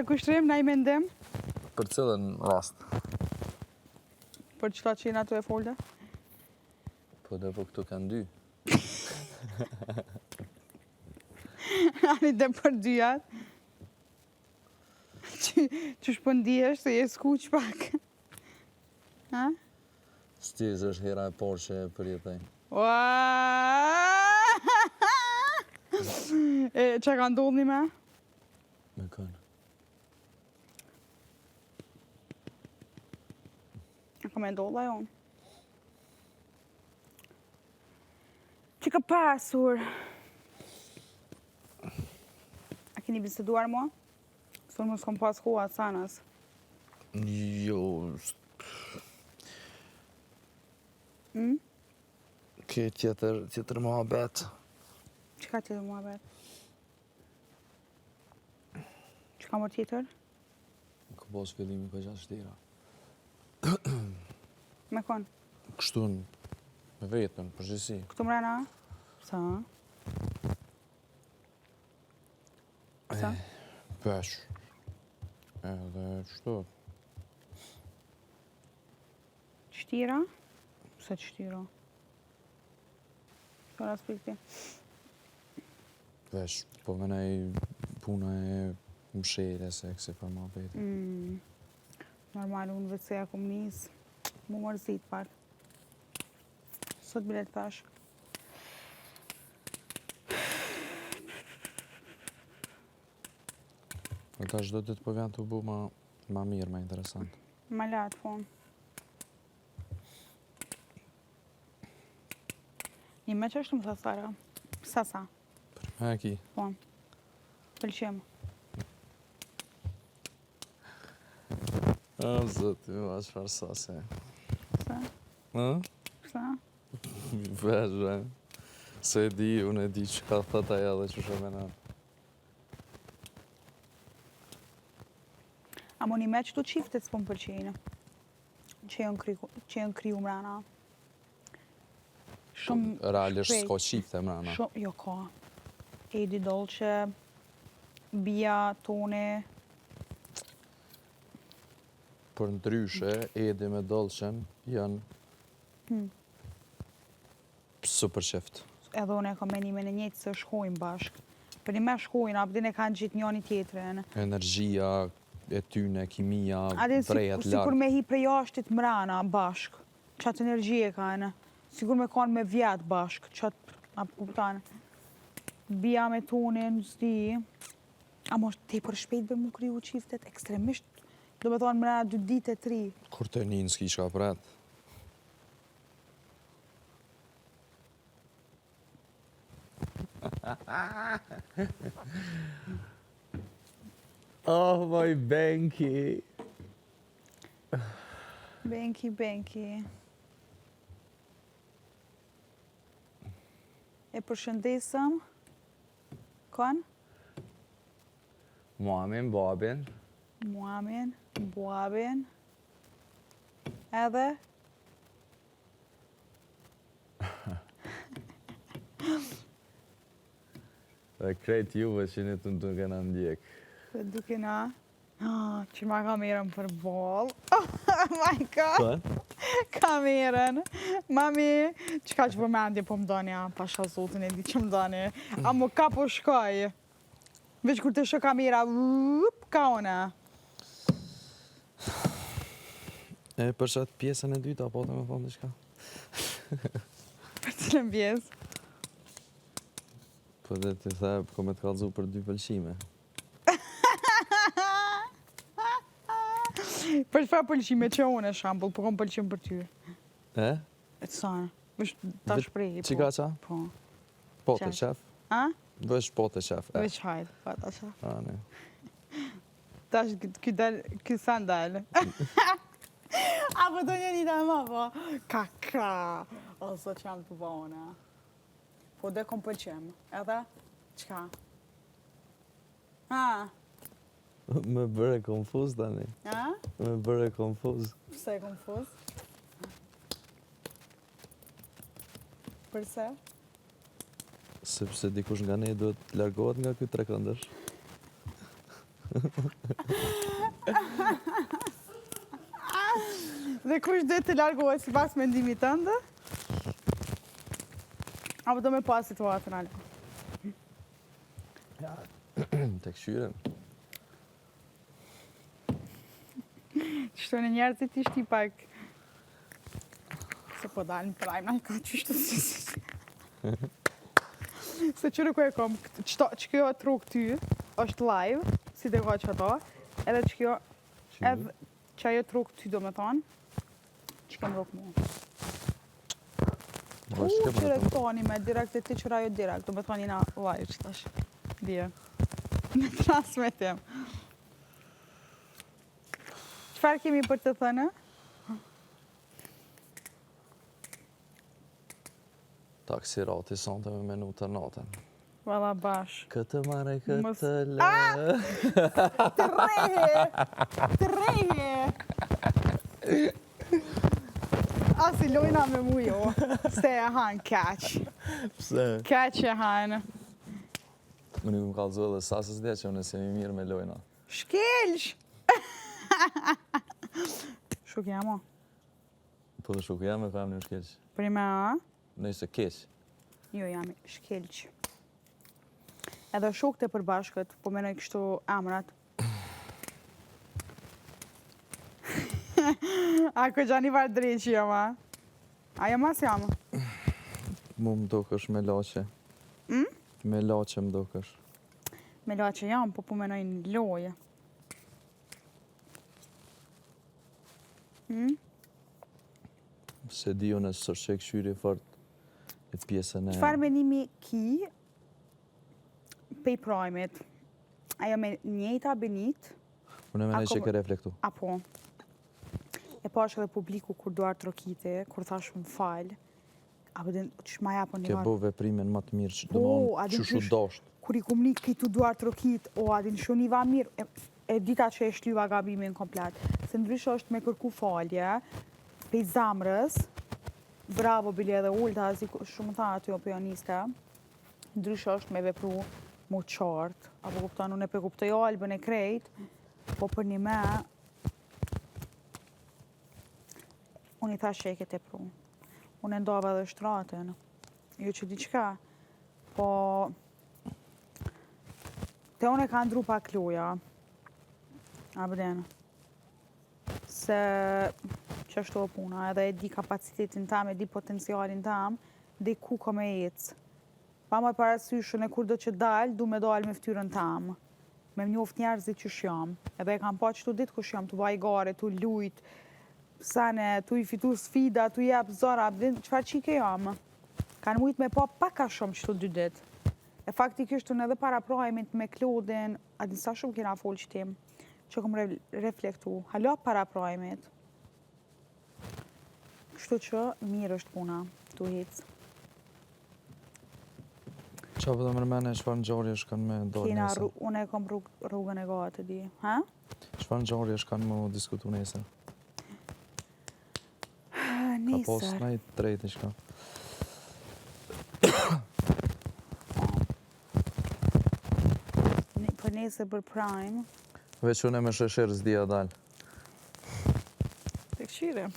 Kushtrim, naj mendim? Për cilën rast? Për qëta që jena tu e folë? Po dhe po këtu kanë dy. Ani dhe për dyjat. Qysh po ndihesh se je skuq pak. Ha? S'di, se është hera e parë që e përjetoj. E, që ka ndodhë një me? Me kënë. A ka me ndodhë ajo? Që ka pasur? A keni biseduar mua? Se unë mos kom pas koha sanës. Jo... Mm? Ke tjetër, tjetër muhabet. Që ka tjetër muhabet? Që ka më tjetër? Ka pas fillimi ka gjatë shtira. Me kon? Kështu me vetën, përgjithësi. Këtu mrena? Sa? Sa? Pesh. Edhe kështu. Shtira? Pse të shtira? Çfarë aspekti? Vesh, po menaj puna e msheljes e kësi për muhabeti. Mm. Normal, unë vetë se ja kom nis, mu mërzit pak. Sot bile të thash. Në ta çdo ditë po vjen të bu ma, ma mirë, ma interesant. Ma latë, po. Një me që është më tha Sara. Sa sa? Për me e ki? Po. Pëlqim. O, zoti, ma çfarë sa se. Sa? Ë? Sa? Vesh, Se e di, unë e di që ka thët aja dhe që shumë e në. Amo një me që të qiftet s'po më pëlqejnë. Që janë kriju, që janë kriju mrena. Shumë Realisht shpejt. s'ka qifte mrena. Shumë, jo ka. Edi Dolce, Bia, Toni, Për ndryshe, Edi me Dolcen janë Hmm. super qift. edhe unë e kam menimin e njëjtë se shkojnë bashkë. Për një me shkojnë, a din e kanë gjithë njëri tjetrin. Energjia e tyne, kimia, A din si, vrejet sikur larg. me hi prej jashtit mrena bashkë. Qatë energji e kanë. Sikur me kanë me vjet bashkë. Qatë, a po kupton. Bia me Tonin, s'di. Amo është tepër shpejt be mu kriju çiftet, ekstremisht. Do me thonë mrena dy ditë e tri. Kur të nin s'ki çka pret. Oh, moj Benki. Benki, Benki. E përshëndesëm. Kon? Mamin, babin. Mamin, babin. Edhe? Dhe krejt juve që një të duke na ndjek. Dhe duke na... Ah, që ma kamerën për ball. Oh my god! Kamerën. Mami, qka që vëmendje po më doni, a, pasha zotin e di që më doni. A më ka po shkoj. Veç kur të shoh kamera, up, ka one. E për qatë pjesën e dytë, apo të me thonë diçka? Për cilën pjesë? Po dhe të the, ko me të kallzu për dy pëlqime. Për çfarë pëlqime që unë e shembull, po kom pëlqim për ty. E? E të sa, veç ta shprehi. Që ka qa? Po. Po të qef? A? Veç po të qef. Veç hajt, po të qef. A, ne. Tash ky dal, ky sa dal. A po do njëri ta më po. Ka ka. O zot që jam të bona. Po dhe kom pëlqim. Edhe çka? Ha. Më bëre konfuz tani. Ha? Më bëre konfuz. Pse konfuz? Përse? Sepse dikush nga ne duhet të largohet nga ky trekëndësh. Dhe kush duhet të largohet sipas mendimit tënd? Apo do me pa situatën alo? Ja, të kqyrim. Qështu në njerëzit ishti pak... Se po dalë në prime, në ka qështu si si. Se qyre ku e kom, qëto, që kjo truk ty, është live, si dhe ka që ato, edhe që kjo, edhe që ajo truk ty do me thonë, që kam rrok mu. Po, U, qyre toni me direkt e ti qyre ajo direkt, do me thonë jena live që tash. Dje. Në transmetim. Çfarë kemi për të thënë? Taksirati sonte me menu të natën. Valla bash. Këtë marre këtë Mos- le. Të rrehe! Të rrehe! A si lojna me mu jo, se e hanë keq. Pse? Keq e hanë. Më nuk më kallëzu edhe sa se s'de që unë s'jemi mirë me lojna. Shkelsh! Shuk jam o. Po dhe shuku jam me femni në shkelq. Prime a? Nëjse keq. Jo, jam shkelq. Edhe shokët e përbashkët, po menoj kështu emrat. A kë gjani varë dreqi jam, a? A jam as jam? Mu më dokësh me laqe. Mm? Me laqe më dokësh. Me laqe jam, po po menoj në lojë. Mm? Se di unë së që e kqyri fort e pjesën e... Çfarë menimi ki pej prime-it? Ajo me njëjta Benit, Unë e menoj Ako që ke reflektu. apo e pash edhe publiku kur duar trokiti, kur thash më fal, apo din që ma japën një Ke varë. bo veprimin më të mirë, që Po, do a më din qysh u qysh- dosht. Kur i kum ni këtu duar trokit, o a din shuniva mirë, e, e dita që e shlyva gabimin komplet. Se ndryshe është me kërku falje, pej zamrës, bravo bile edhe ulta, si shumë tha aty o pioniste, ndryshe është me vepru mu qartë, apo kupton, unë e pe kuptoj Albën e krejt, po për një me, unë i thash që e ke tepru. Unë e ndova edhe shtratën, jo që diçka, po te unë e ka ndru pak loja, a bëden, se që është o puna, edhe e di kapacitetin tam, e di potencialin tam, dhe ku ko me ecë. Pa më parasysh, unë kur do që dal, du me dal me fytyrën tam. Me më njoft njerëzit që jam. Edhe e kam pa qëto ditë kush jam, tu baj gare, tu lujt, sene, tu i fitu sfida, tu jep zora, din çfarë qike jam. Kanë mujt me pa pak a shumë qëto dy ditë. E faktikisht unë edhe para prime-it me Klodin, a din sa shumë kena folë qëtim, që kom re reflektu. Hala para prime-it. Kështu që mirë është puna, tu hec. Qa po të mërmene, çfarë ngjarje shkon me dalë Kena nesër? rru, unë e kom rrug, rrugën e gatë, di. Ha? Çfarë ngjarje shkon më diskutu nesër? Ka pas Nesër. naj drejt diçka. Ne- Për nesër për prime. Veç unë e me shëshirë s'dia dal. Të këshirim.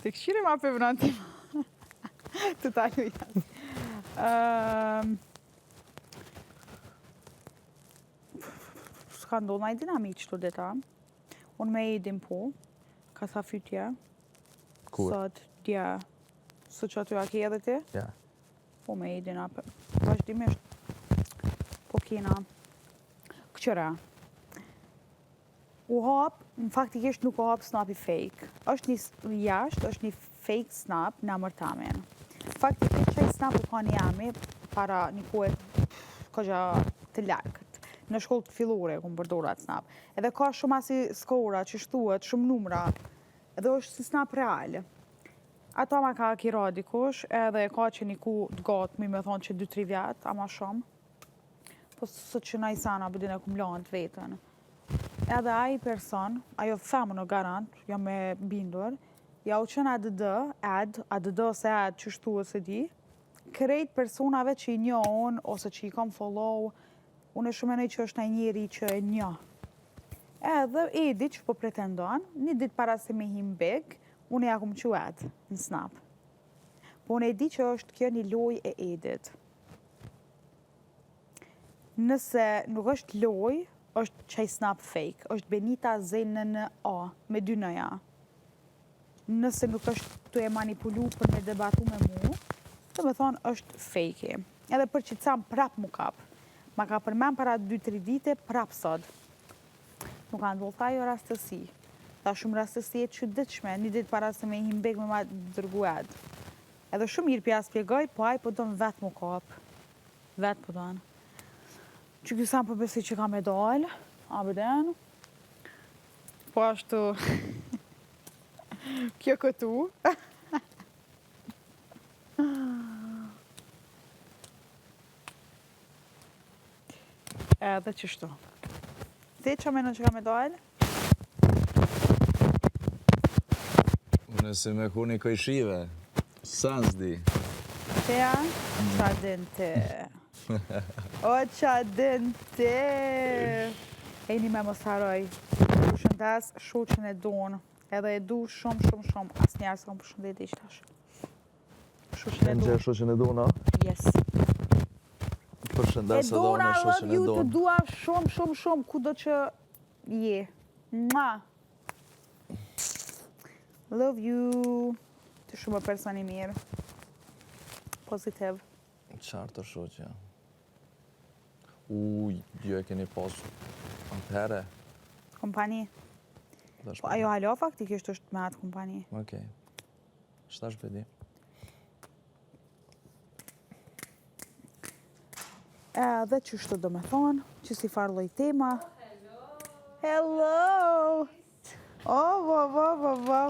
Të këshirim apo e vënë ti? Të ta lujta. Ehm, S'ka ndodhë naj dinamik qëto dita. Unë me Edin po, ka tha fytje. Kur? Sot, dje. Sot që aty a ke edhe ti? Ja. Po me Edin apo. Vazhdimisht. Po kena. Këqyra. U hap, në faktikisht nuk u hap snapi fake. Është një jashtë, është një fake snap në emër tamin. Faktikisht qaj snap u ka një jami para një kohë kogja të largët. Në shkollë të fillore ku më përdor atë snap. Edhe ka shumë asi skora që shtuhet, shumë numra. Edhe është si snap real. Ata ma ka kira dikush, edhe e ka që një ku të gatë, mi me thonë që 2-3 vjetë, ama shumë. Po sot që naj sana, bëdin e kum lanë të vetën. Edhe ai person, ajo femër në garant, jam e bindur, ja u qenë ADD, ad, ADD ose ad, që shtu se di, krejt personave që i njohun ose që i kam follow Unë e shumë menoj që është naj njeri që e njoh. Edhe Edi që po pretendon, një ditë para se me hi n'Big, unë ja kum çu add në Snap. Po unë e di që është kjo një lojë e Edit. Nëse nuk është lojë, është qaj Snap fake, është Benita Z N N A, me dy N-ja. Nëse nuk është tu e manipulu për me debatu me mu, do me thonë është fake. Edhe për që të prap mu kap. Ma ka përmen para 2-3 dite, prap sot. Nuk ka ndodhë tha jo rastësi. Tha shumë rastësi e çuditshme, një ditë para se me hi n'Big me ma dërgu add. Edhe shumë mirë pja spjegoj, po ai po don vetë mu kap. Vetë po don. Që ky sa po besoj që ka me dalë, a bëden. Po ashtu, kjo këtu. Edhe qështu. Ti që menon që ka me dalë? Unë si me kuni kojshive, sen s'di. Ti ja? Qa din ti? O, qa din ti? E një me mos haroj. Përshëndes shoqen e donë. Edhe e du shumë, shumë, shumë. Asnjëherë s'kam përshëndet ish tash. Shoqen e donë. Shoqen e donë, a? Yes. Përshëndes edhe unë I love you, të dua shumë, shumë, shumë, kudo që je. Mua. Love you. Ti shumë person i mirë. Pozitiv. Qartë të shoqja. U, jo e keni pas atëhere. Kompani. Po ajo hala faktikisht është me atë kompani. Okej. Shtash bëdi. Edhe qështu do me thonë, që si farë lloj tema. Hello! Oh, vo, vo, vo, vo, vo.